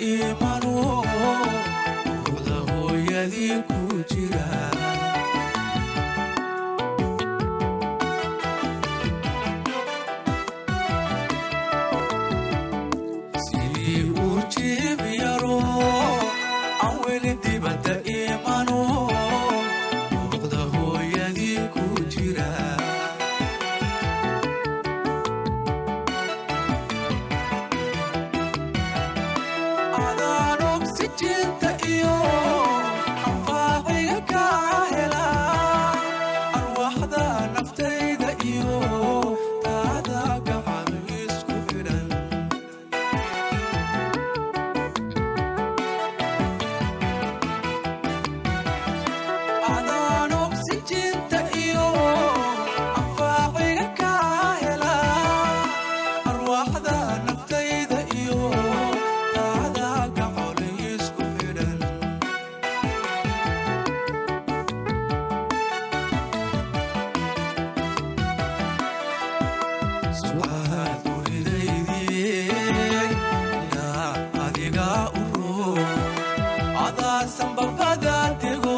Imano ruuxda hooyadii ku jira. Sidii uu jiib yaro aan weli dibadda imano ruuxda hooyadii ku jira. Adaan oksijinta iyo anfaaciga kaa helaa, arwaaxda naftayda iyo taada gacan isku xidhan. Adaan oksijinta iyo anfaaciga kaa helaa, arwaaxda naftayda iyo taada gacan isku xidhan. Sucaad guridaydii indhaa adiga u roog, adaasan babada tego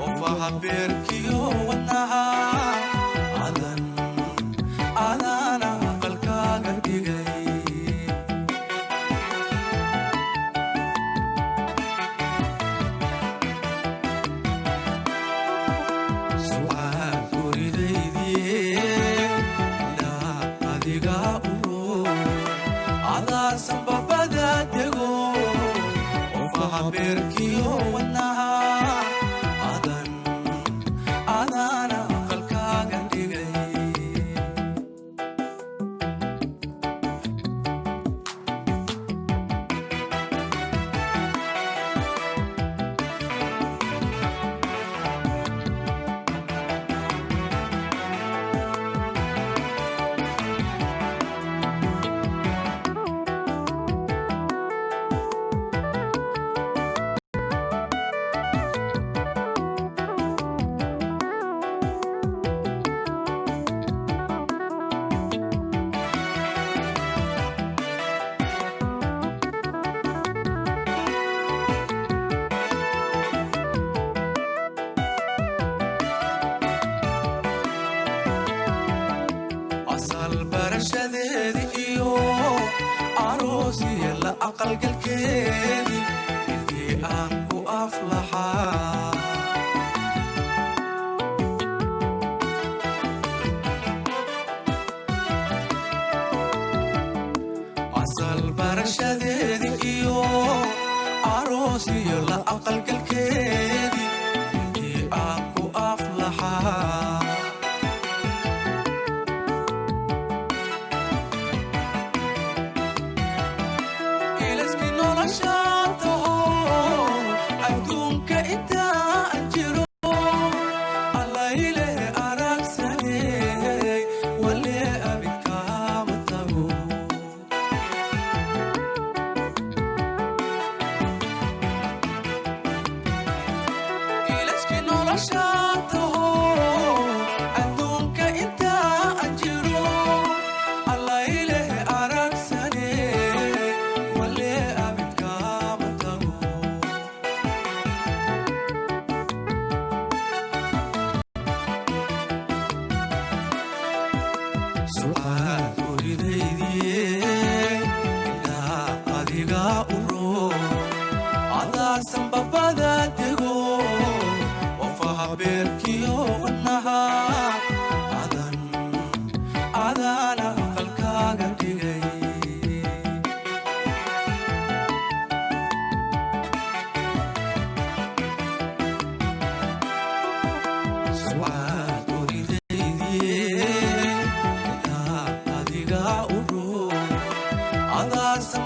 ofaha beerkiyo wadnaha adan adaana aqalkaaga dhigay. Sucaad guridaydii indhaa adiga u roog, adaasan babada tego ofaha beerkiyo wadnaha adan adaana aqalkaaga dhigay. Asal barashadeedi iyo aroosiya la aqalgalkeedii intii aan ku aflaxaa. Asal barashadeedi iyo aroosiyo la aqalgalkeedii intii aan ku aflaxaa. Ilaski noloshaantaho adduunka intaan jiro allayle aragsaney wale abidkaama tago. Ilaski noloshaantaho adduunka intaan jiro allayle aragsaney wale abidkaama tago. Sucaad guridaydii indhaa adiga u roog, adaasan babada dego ofaha beerkiyo wadnaha adan adaana aqalkaaga dhigay. Sucaad guridaydii indhaa adiga u roog, adaasan